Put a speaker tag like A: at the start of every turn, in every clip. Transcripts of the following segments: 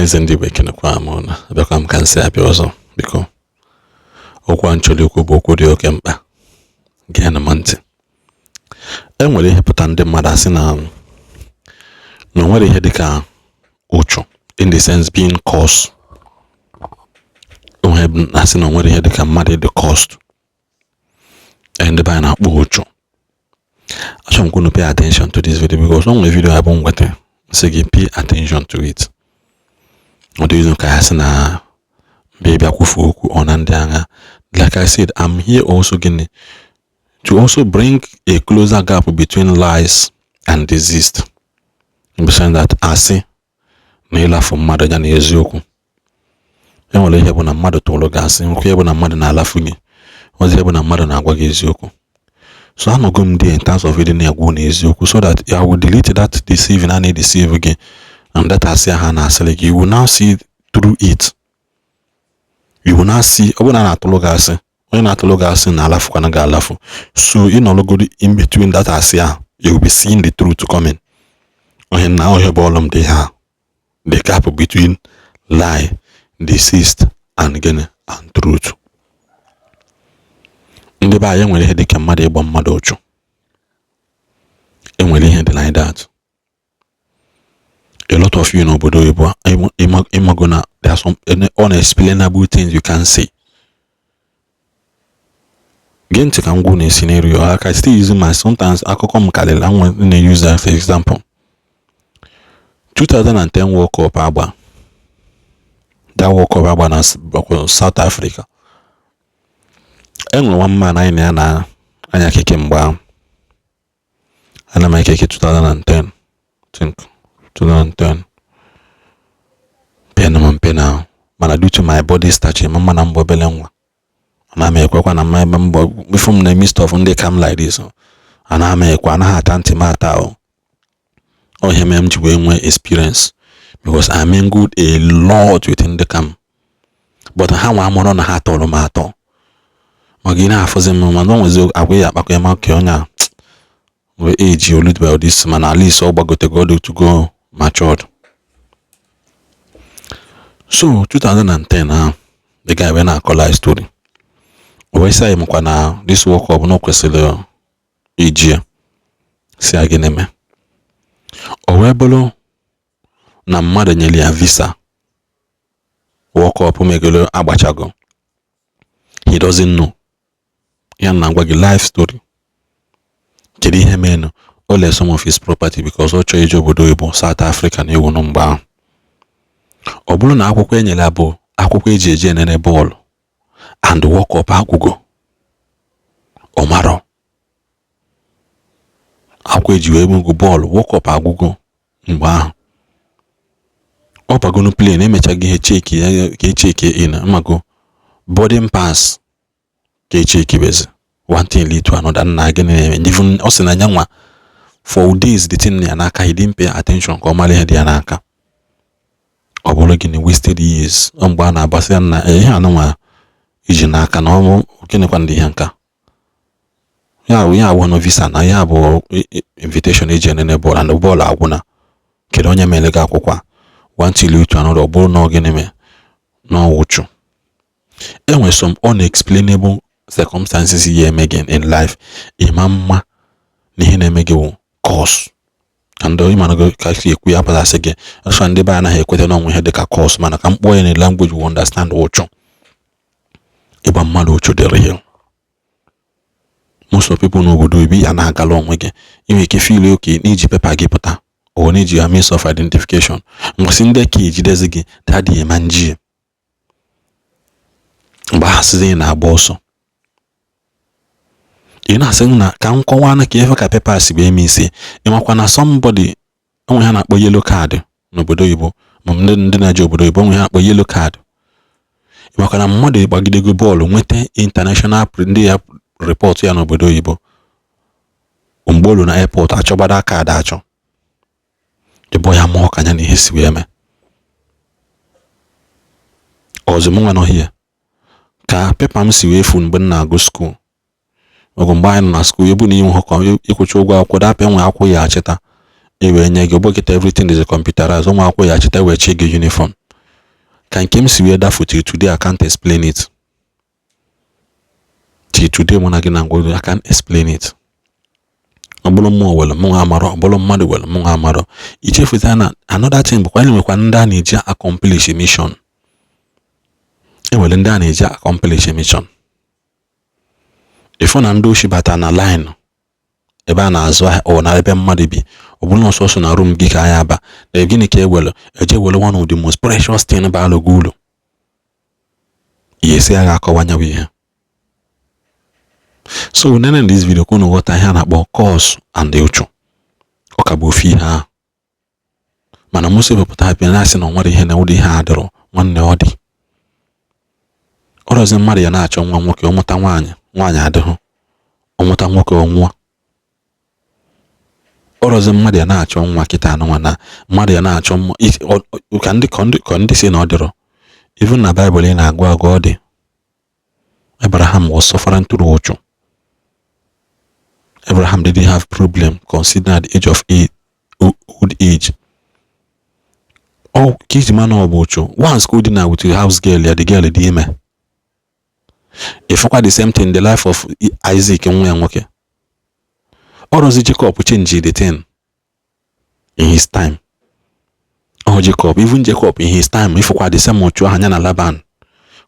A: Ọhaneze ndị Igbo, ekenekwa m ụnụ. Abịakwa m ka m si abịa ọzọ. Biko, okwu a nchọrọ ikwu bụ okwu dị oke mkpa. Geenụ m ntị. E nwere ihe pụta, ndị mmadụ asị na o nwere ihe dịka ụchụ, in the sense being cursed. Onwe asị na o nwere ihe dịka mmadụ ịdị cursed, ndị be anyị na-akpọ ụchụ. Achọrọ m ka unu pay attention to this video, because o nwere video ya bụ nweta sị gị pay attention to it. Ọ dị izu ka ya sị na mgbe bịa kwufu okwu ọ na ndị agha. Like I said, I'm here also, gịnị, to also bring a closer gap between lies and deceit, in the sense that asị na ịlafu mmadụ ya na eziokwu. E nwere ihe bụ na mmadụ tụrụ gị asị, nwekwa ihe bụ na mmadụ na-alafu gị, ọzọ ihe bụ na mmadụ na-agwa gị eziokwu. So anọgo m there in terms of ịdị na-egwu na eziokwu, so that I will delete that deceiving a na-edeceive gị and that asị ha na-asịrị gị. You will now see through it. You will now see, ọ bụrụ na a na-atụrụ gị asị, onye na-atụrụ gị asị na-alafukwana gị alafu. So ị nọrọgoro in between that asị ahụ, you will be seeing the truth coming. Onye na ọhịa bụ ọlụ m dị ha, the gap between lie, deceit and gịnị, and truth. Ndị be anyị, enwere ihe dịka mmadụ ịgba mmadụ ụchụ. Enwere ihe dị like that. A lot of you n'obodo oyibo, ịmago na there are some unexplainable things you can say. Gee ntị ka m gwu na scenario. I can still use my, sometimes akụkọ m karịrị anwe na-use as example. 2010 World Cup agba, that World Cup agba na South Africa, enwere one man anyị na ya na anya keke mgbe ahụ. Ana m keke 2010, think 2010. Pịa m mpe na, mana due to my body stature, mma na mbụ obele nwa, ana m ekwekwa na mma ebe mbọ ifu m na midst of ndị kam like this. Ana m ekwe, anaghị ata ntị m ata. O ihe mere m ji wee nwee experience, because I mingled a lot with ndị kam, but ha nwa amụrụ na ha tọrọ m atọ maka ị na-afụzi m. Mana o nwezi agwa ya akpakọ ya maka onye a wee age oludbel this, mana at least ọ gbagotego to go matured. So 2010 ahụ, the guy wee na-akọ life story. O wee sị anyị makwa na this World Cup na o kwesịrị iji ya si ya gịnị mee. O wee bụrụ na mmadụ nyere ya visa World Cup megolo agbachago. He doesn't know. Ya na agwa gị life story. Kedu ihe menụ? O lee some of his property because ọ chọrọ ije obodo oyibo, South Africa na-ewu mgbe ahụ. Ọ bụrụ na akwụkwọ enyere ya bụ akwụkwọ eji eje enene bọọlụ, and World Cup agwụgo. Ọ marọ akwụkwọ eji wee gbu bọọlụ, World Cup agwụgo mgbe ahụ. Ọ bagonu plane, emechaghị ihe check ya ka echeki in mmago boarding pass ka echekibezi. One thing lead to another. Nna, gịnị na-eme? Even ọ sị na ya nwa, for days the thing ya n'aka, he didn't pay attention ka ọ mara ihe dị ya n'aka. Ọ bụrụ gịnị, wasted years. Ọ mgbe a na-agbasị ya nna ihe anụnwa iji n'aka na ọ gịnịkwa ndị ihe nka ya bụ, ya abụọ no visa na ya bụ invitation eji enene bọọlụ, and bọọlụ agwụna. Kedu onye mere gị akwụkwọ a? One thing lead to another. Ọ bụrụ na ọ gịnị mee na ọwụchụ. Enwere some unexplainable circumstances ya eme gị in life, ịma mma na ihe na-eme gị wụ curse. And ịmana ka si ekwu ya pụtasị gị ọsọ, ndị be anaghị ekweta na onwe ihe dịka curse, mana ka m kpọọ ya na language we understand, ụchụ. Ịgba mmadụ ụchụ dịrị real. Most of people n'obodo oyibo, ya na-agala onwe gị, ị nwere ike feel okay n'iji paper gị pụta or n'iji ya means of identification. Mgbasị ndị ka ejidezi gị dadị ema nji mgbe ha sịzi ị na-agba ọsọ, ị na-asị na ka m kọwaa na ka ife ka paper si wee mee isi. Ịmakwa na somebody onwe ha na-akpọ yellow card n'obodo oyibo, ma ndị na-eje obodo oyibo onwe ha na-akpọ yellow card. Ịmakwa na mmadụ gbagidego bọọlụ nweta international, ndị ya report ya n'obodo oyibo, mgbe olu na airport achọgbada kaadị achọ ịbọ ya mụọ ka ya na ihe si wee mee. Ọzọ mụ nwa nọ ka paper m si wee fu mgbe m na-agụ school. Oge mgbe anyị nọ na school, ebu na inwe ka ịkwụcha ụgwọ akwụkwọ dapụ, enwe akwụkwọ ya achịta e wee nye gị. Ụgbọ kịta, everything is computerized. Ụmụ akwụkwọ ya achịta wee chi gị uniform. Ka nke m si wee dafu, till today I can't explain it. Till today, mụ na gị na ngwa, I can't explain it. Ọ bụrụ mmụọ were mụ amarọ, ọ bụrụ mmadụ were mụ amarọ. Ichefuta na another thing bụkwa enwekwa ndị a na-eji accomplish mission. Enwere ndị a na-eji accomplish mission. Ịfụ na ndị oshi bata na line ebe a na-azụ ahịa, ọ na ebe mmadụ bi, ọ bụrụ na ọsọsọ na room gị ka anyị aba na gịnị ka ewere eje were one of the most precious thing bara gị uru, ya esi agha akọwa nyawa ihe. So nene this video ka unu ghọta ihe a na-akpọ curse and ụchụ. Ọ ka bụ ofu ihe ahụ, mana Musa wepụta bịa na-asị na ọ nwere ihe na ụdị ihe a dịrọ. Nwanne, ọ dị ọrọzi mmadụ ya na-achọ nwa nwoke, ọmụta nwaanyị, nwaanyị adịghị, ọmụta nwoke, ọ nwụọ. Ọrọzi mmadụ ya na-achọ nwa kịta anụnwa na mmadụ ya na-achọ ka ndị ka ndị si na ọ dịrọ. Even na Baịbụl ị na-agụ agụ, ọ dị. Abraham was suffering through ụchụ. Abraham didn't have problem considering at the age of eight, old age. Ọ ka iji mana ọ bụ ụchụ. Once ka o dina with the house girl ya, the girl dị ime. Ịfụkwa the same thing in the life of Isaac, nwa ya nwoke. Ọrọzi Jacob change the thing in his time. Ọ Jacob, even Jacob in his time, ịfụkwa the same ụchụ ahụ ya na Laban,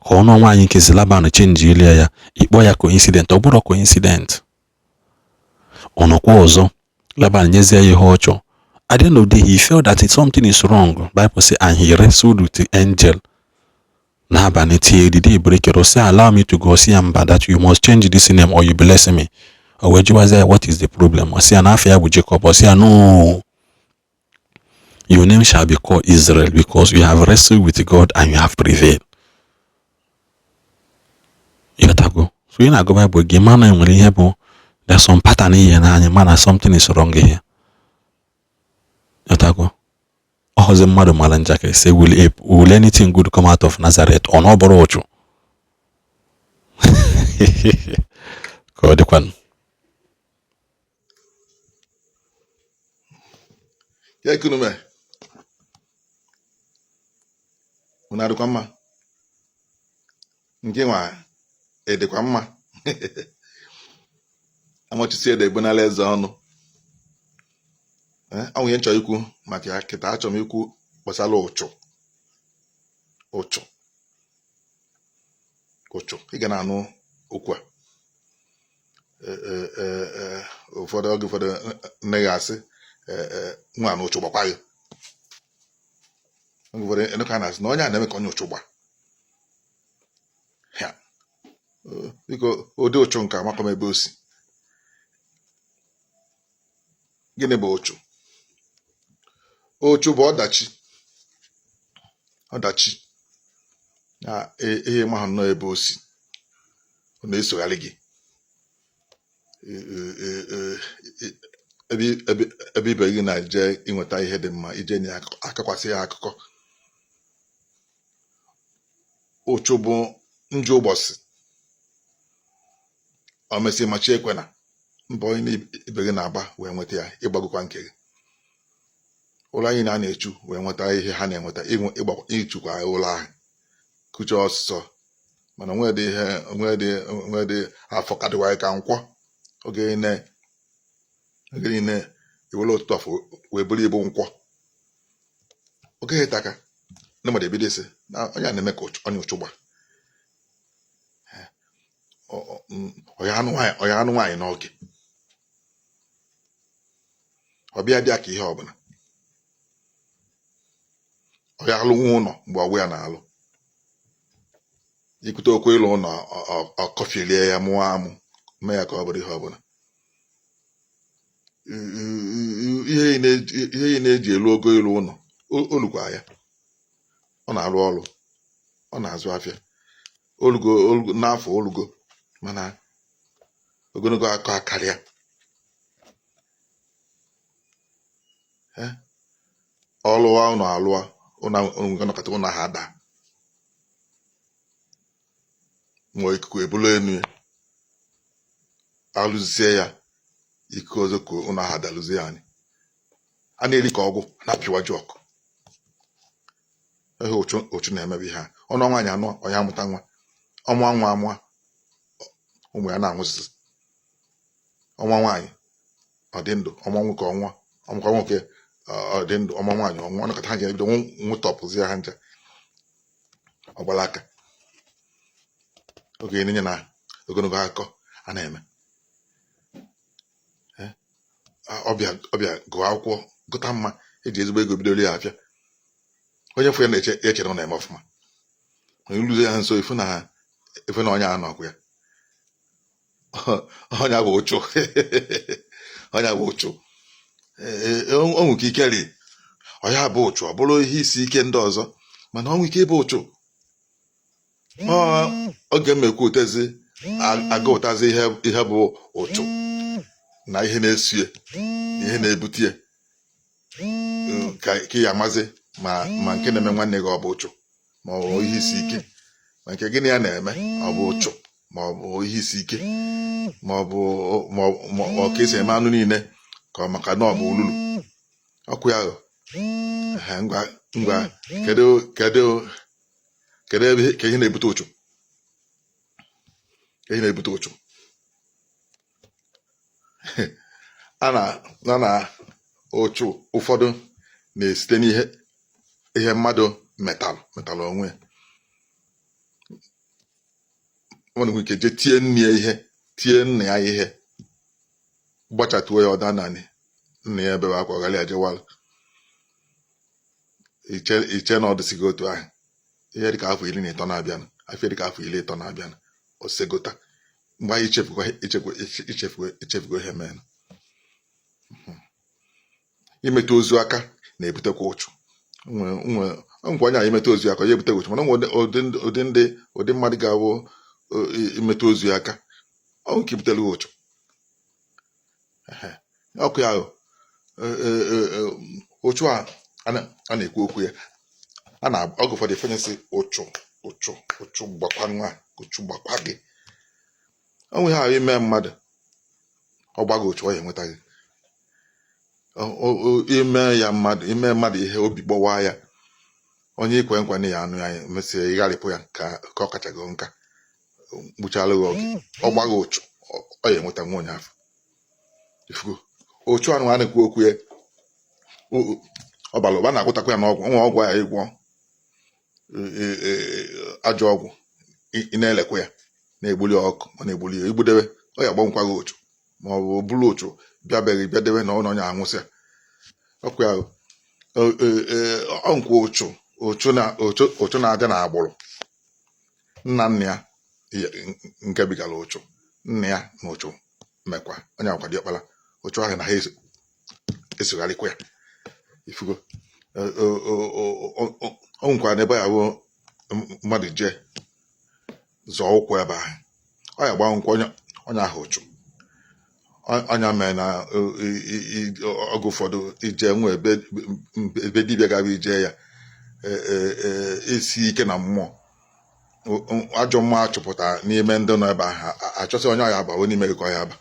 A: ka ọnụ nwaanyị nkezi Laban change ilie ya. Ịkpọ ya coincident? Ọ bụrụ coincident, ọ nọkwa ọzọ, Laban nyezie ya ihe ọ chọọ. At the end of the day, he felt that something is wrong. Bible say, and he wrestled with the angel n'abalị till the day break. Say, "Allow me to go." See ya, mba, that you must change this name or you bless me. O wee jụwazie ya, "What is the problem?" Ọ sị ya na afọ ya bụ Jacob. Ọ sị ya, "No, your name shall be called Israel, because you have wrestled with God and you have prevailed." Ịghọtago? So ị na-agụ Bible gị, ma na enwere ihe bụ there's some pattern ihe n'anya, ma na something is wrong here. Ịghọtago? Ọhụzi mmadụ mara njakịrị say, will anything good come out of Nazareth?" Ọ na ọ bụrụ ụchụ ka ọ dịkwanụ.
B: Ya ekunu me unu adịkwa mma, nke nwa edịkwa mma. Amachisi ede ebunala eze ọnụ. Ọ nwere ihe m chọrọ ikwu maka ya kịta. Achọrọ m ikwu gbasara ụchụ. Ụchụ, ụchụ, ị ga na-anụ okwu a. Ụfọdụ oge, ụfọdụ nne ga-asị, "Nwa na ụchụ gbakwa gị." Oge ụfọdụ ene ka a na-asị na onye a na-eme ka onye ụchụ gba ya. Biko, ụdị ụchụ nke amakwa m ebe o si. Gịnị bụ ụchụ? Ụchụ bụ ọdachi, ọdachi na ihe mahụ nnọọ ebe o si, ọ na-esogharị gị ebe ibe gị na-eje inweta ihe dị mma, ije na akakwasị ya akụkọ. Ụchụ bụ njọ ụbọchị o mesị machi ekwena mbọ onye ibe gị na-agba wee nweta ya, ịgbagokwa nke gị. Ụlọ anyị na a na-echu wee nweta ihe ha na-enweta, ịchụkwa ụlọ ahụ kụcha ọsịsọ, mana nwedị ihe nwedị nwedị afọ kadịwa ka nkwọ. Oge niile, oge niile iwere ụtụtụ afọ wee buru ibu nkwọ, oge ịta aka ndị mmadụ ebido isi na onye a na-eme ka onye ụchụ gba. Ọya anụ nwaanyị n'oge ọbịa bịa ka ihe ọbụla ọya alụ nwa ụlọ mgbe ọgwụ ya na-alụ ikwute okwu ịlụ ụlọ, ọkọfilie ya, mụọ amụ, mee ya ka ọ bụrụ ihe ọbụla. Ihe ị na-eji elu ogo ịlụ ụlọ, olukwa ya, ọ na-arụ ọrụ, ọ na-azụ afịa, olugo olugo n'afọ olugo, mana ogologo akọ akarịa. Ọlụwa ụnọ, alụwa ụnọ, nọkọta ụnọ ha daa, ma ikuku ebulu enu ya, alụzie ya ikuku ọzọ ka ụnọ ha dalụzie. Anyị a na-eri ka ọgwụ na-apịwa jọkụ. Ihe ụchụ na-emebe ihe a, ọnụ nwaanyị anọ, onye amụta nwa, ọmụa nwa, amụa ụmụ ya na-anwụsị. Ọnwa nwaanyị ọ dị ndụ, ọmụa nwoke ọnwa, ọmụkwa nwoke ọ dị ndụ, ọmụa nwaanyị ọnwụ. Ọnọkọta ha ji ebido nwụtọpụzi ha ncha, ọgbara aka oge enye na ogologo akụkọ a na-eme. Ọbịa gụọ akwụkwọ, gụta mma, eji ezigbo ego bidoro ya afịa. Onye fụ ya na-eche ya chere ọ na-eme ọfụma, ma iluzie ya nso, ifu na onye a nọkwa ya, onye bụ ụchụ, onye bụ ụchụ. Ee, o nwere ike ri ọ ya bụ ụchụ, ọ bụrụ ihe isi ike ndị ọzọ, mana ọ nwere ike ịbụ ụchụ. Oge mmekwu utezi aga ụtazi ihe bụ ụchụ na ihe na-esie, ihe na-ebute ya, ka ya amazi ma nke na-eme nwanne gị ọ bụ ụchụ ma ọ bụ ihe isi ike, ma nke gịnị ya na-eme ọ bụ ụchụ ma ọ bụ ihe isi ike, ma ọ bụ ma ọ ka esi eme anụ niile, ka ọ maka na ọ bụ olulu ọkụ ya. Ngwa ngwa, kedu ebe ka ihe na-ebute ụchụ, ka ihe na-ebute ụchụ? A na ụchụ ụfọdụ na-esite n'ihe ihe mmadụ metalụ onwe ya. Mmadụ nwere ike jee tie nne ya ihe, tie nna ya ihe, gbachatuo ya, ọda naanị nna ya ebebe akwa, ghara ya jewara iche na ọ dịsịghị otu ahụ. Ihe dịka afọ 13 na-abịanụ, afọ dịka afọ 30 na-abịanụ, osegota mgbe anyị ichefugo ichefugo ichefugo ihe mere. Imetụ ozu aka na-ebutekwa ụchụ. Nkwa onye a imetụ ozu aka ya ebute ụchụ, mana nwere ụdị ndị, ụdị mmadụ ga-awụ imetụ ozu aka, ọ nke butere ụchụ ọkụ ya. Ụchụ a a na-ekwu okwu ya, a na oge ụfọdụ efenyesị ụchụ, ụchụ, ụchụ gbakwa nwa, ụchụ gbakwa gị. Ọ nwe ihe ahụ ime mmadụ, ọ gbaghị ụchụ, ọ ya enweta gị. Ime ya mmadụ, ime mmadụ ihe, obi gbawa ya, onye ikwe nkwa na ya anụ ya, mesịa ịgharịpụ ya ka ọ kachago nka gbuchala gị oge, ọ gbaghị ụchụ, ọ ya enweta nwa onye afọ. Ifugo ụchụ anụ a na-ekwu okwu ya, ọ bara ụba, na-agwụtakwa ya n'ọgwụ. Nwa ọgwụ ya ịgwọ ajọ ọgwụ, ị na-elekwa ya, na-egbuli ọkụ, ọ na-egbuli ya, igbudebe ọ ya agbanwekwa gị ụchụ, ma ọ bụ bụrụ ụchụ bịabeghị bịadebe na ọ na onye anwụsịa ọkụ ya. Ọ nkwa ụchụ, ụchụ na-adị n'agbụrụ nna nna ya nke bigara ụchụ nna ya na ụchụ mekwa onye akwa diọkpara ụchụ ahụ na ha esogharịkwa ya. Ifugo ọ nwekwara n'ebe ya bụ mmadụ jee zọọ ụkwụ ebe ahụ, ọ ya gbanwekwa onye ahụ ụchụ. Ọnya mere na oge ụfọdụ ije nwe ebe dibịa gara ije ya esi ike na mmụọ, ajọ mmụọ achụpụtara n'ime ndị nọ ebe ahụ, achọsị onye ọya abawo n'ime gị ka ọ ya aba.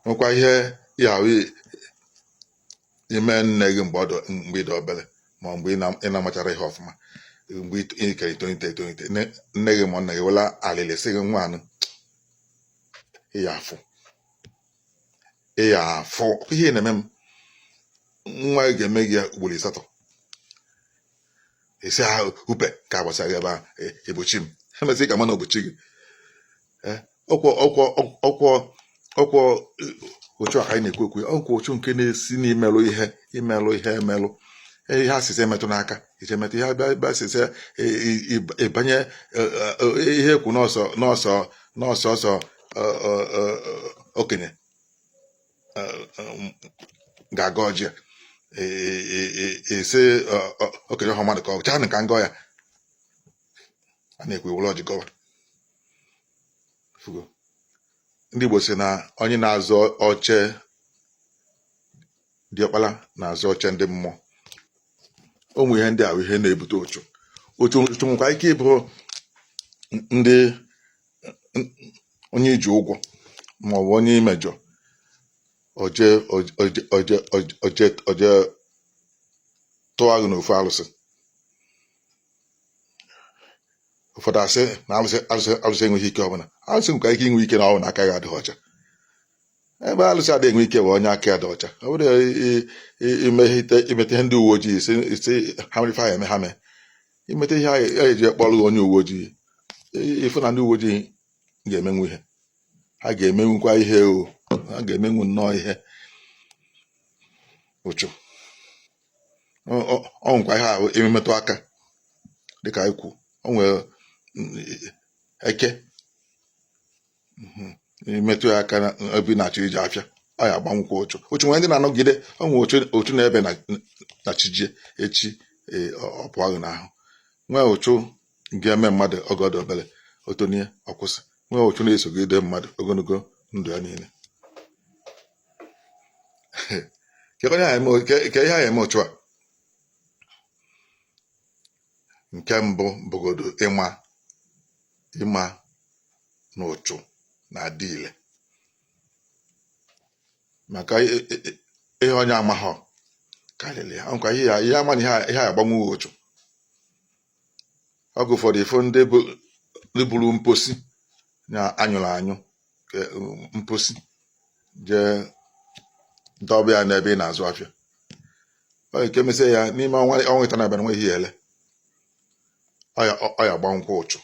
B: Nwekwa ihe ya ahụ ime nne gị mgbe ị dị obere, ma mgbe ị na-amachara ihe ọfụma, mgbe ị kere etolite etolite, nne gị ma nna gị wela alịlị sị gị, nwa anụ ịya afụ ihe na-eme m, nwa gị ga-eme gị ya ugboro 8, esi ha upe ka agbasa gị ebe a egbochi m, emesị ka mana ogbochi gị. Ọkwọ ọkwọ ọkwọ ọkwọ ụchụ a ka anyị na-ekwu okwu, ọkwọ ụchụ nke na-esi n'imelụ ihe, imelụ ihe, emelụ ihe asịsị emetụ n'aka, ije metụ ihe abịa asịsị ịbanye ihe ekwu n'ọsọ n'ọsọ n'ọsọ ọsọ okenye ga-aga ọjị ese okenye ọha mmadụ ka ọ chaa ka ngọ ya a na-ekwu ewere ọjị gọwa. Fugo ndị Igbo si na onye na-azọ oche diọkpala na-azọ oche ndị mmụọ. Ụmụ ihe ndị a bụ ihe na-ebute ụchụ. Ụchụ nwekwa ike ịbụ ndị onye iji ụgwọ ma ọ bụ onye imejọ, oje oje oje oje oje Tụọ gị n'ofu alụsị. Ụfọdụ asị na alụsị alụsị alụsị enweghị ike ọbụla. Alụsị nwekwa ike inwe ike na ọ bụ na aka gị adịghị ọcha. Ebe alụsị adịghị enwe ike bụ onye aka ya dị ọcha. Ọ bụrụ imete ihe ndị uwe ojii si ha mere ife ha eme, ha mee imete ihe a eji kpọrọ gị onye uwe ojii, ịfụ na ndị uwe ojii ga-emenwu ihe ha ga-emenwukwa ihe o ha ga-emenwu nnọọ ihe ụchụ. Ọ nwekwa ihe ahụ imetụ aka dịka anyị kwu, o nwere eke imetụ ya aka ebe ị na-achọ ije afịa, ọ ya agbanwukwa ụchụ. Ụchụ nwere ndị na-anọgide, ọ nwere ụchụ na-ebe na chijie echi ọ pụọ gị n'ahụ. Nwee ụchụ ga-eme mmadụ oge ọ dị obere, o tonie ọ kwụsị. Nwee ụchụ na-esogide mmadụ ogologo ndụ ya niile. Ke ihe a eme ụchụ a? Nke mbụ bụgodo ịma na ụchụ na-adị ile, maka ihe onye amaghọ karịrị ya nkwa ihe ya ihe ama na ihe a agbanwe ụchụ. Oge ụfọdụ ịfụ ndị buru mposi na anyụrụ anyụ mposi jee dọba ya n'ebe ị na-azụ afịa, ọ nke mesịa ya n'ime ọnwa 3 na-abịa nwe ihe ele ọ ya agbanwekwa ụchụ.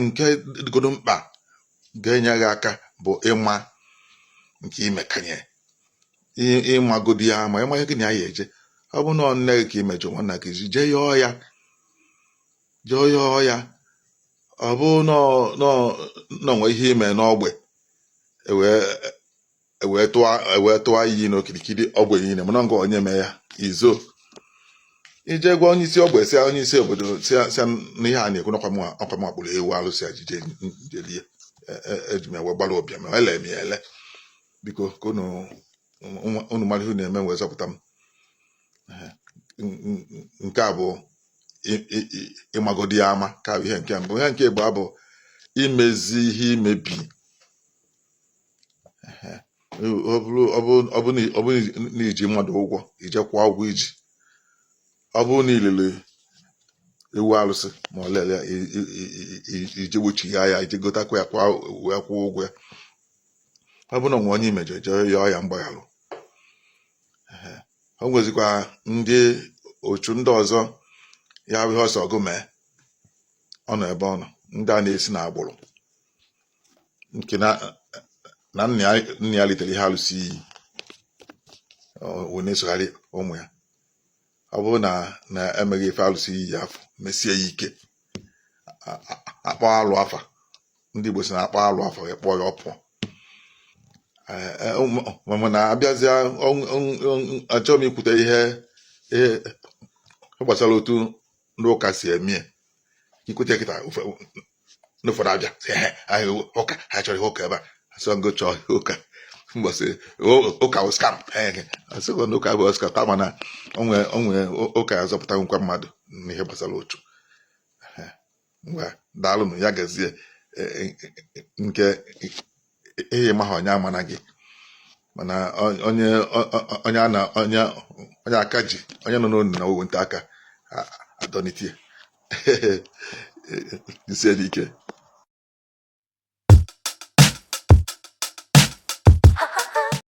B: Nke dịgodo mkpa ga-enye gị aka bụ ịma nke imekanye ịmagodi ya ama, ịma ihe gị na ya eje. Ọ bụ na nne gị ka imejọ, nwanna gị, jee yọọ ya, jee yọọ ya. Ọ bụ na nwe ihe ime n'ogbe, ewee tụọ iyi n'okirikiri ogbe niile, mana ngwa onye mee ya izo ije gwa onye isi ogbe, si onye isi obodo, si na ihe a na-ekwu n'ọkwa m akpụrụ ewu alụsị ajije njelie eji m ewe gbara ụbịam ele m ya ele, biko ka unu mara ihe unu na-eme wee zọpụta m. Nke a bụ ịmagodi ya ama ka bụ ihe nke mbụ. Ihe nke abụọ bụ imezi ihe imebi. Ọ bụrụ na iji mmadụ ụgwọ, ije kwụọ ụgwọ iji. Ọ bụrụ na ilele ewu alụsị ma ọ lele ya, ije gbochigha ya, ije gotakwa ya wee kwụọ ụgwọ ya. Ọ bụrụ na onwe onye imejọ, jee yọọ ya mgbaghalụ. O nwezikwa ndị otu ndị ọzọ ya bụ ihe ọsọ ọgụ mee ọ nọ ebe ọ nọ, ndị a na-esi n'agbụrụ nke na nna ya litere ihe alụsị iyi wee na-esogharị ụmụ ya. Ọ bụrụ na na-emeghị ife alụsị iyi afọ mesie ya ike, akpọ alụ afa. Ndị Igbo si na akpọ alụ afa wee kpọọ ya ọ pụọ. Mana abịazịa, achọghị m ikwute ihe gbasara otu ndị ụka si eme ikwute kịta. Ndị ụfọdụ abịa sị ụka ha chọrọ ihe ụka ebe a, asị ngo chọọ ihe ụka mbọsị ụka bụ scam, asịghị na ụka bụ scam, kama na onwe ụka ya zọpụta nkwa mmadụ n'ihe gbasara otu. Ngwa, daalụnụ, ya gazie. Nke ihe ịmaha onye amana gị, mana onye onye a na onye onye aka ji onye nọ n'onu na owe nta aka adọnitie isi ike.